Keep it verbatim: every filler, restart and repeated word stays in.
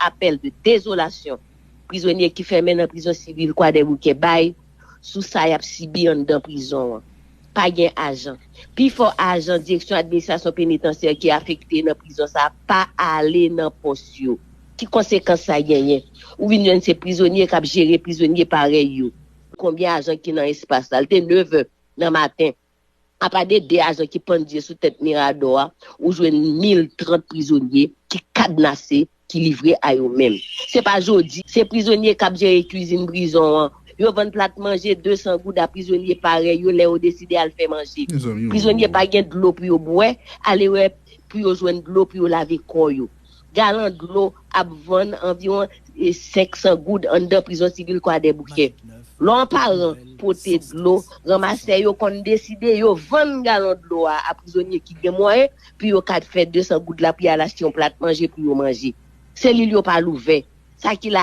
apèl de dezolasyon prizonye ki fèmen nan prizon sivil Kwadèboukè bay sou sa y ap sibi anndan prizon an. Pa gen ajan. Pifò ajan direksyon administrasyon penitansye ki afekte nan prizon sa a pa ale nan pòs yo. Ki konsekans sa genyen? Ou vin jwenn se prizonye k ap jere prizonye parèy yo. Konbyen ajan ki nan espas la? L te nevè nan maten. Apa de de ajan ki pandye sou tèt Miradò a, ou jwenn mil trant prizonye ki kadnase, ki livre a yo menm. Se pa jodi, se prizonye k ap jere kwizin prizon an. Yo vann plat manje de san goud a prizonye parèy yo lè yo deside al fè manje. Prizonye pa gen dlo pou yo bwè, ale wè pou yo jwenn dlo pou yo lave kò yo. Galan dlo ap vann anviwon e, senk san goud anndan prizon sivil Kwadèboukè. Lè yon paran pote dlo, ranmasè yo konn deside yo vann galan dlo a a prizonye ki gen mwayen pou yo ka fè de san goud la pou y al achte yon plat manje pou yo manje. Selil yo pa louvè. Sa ki la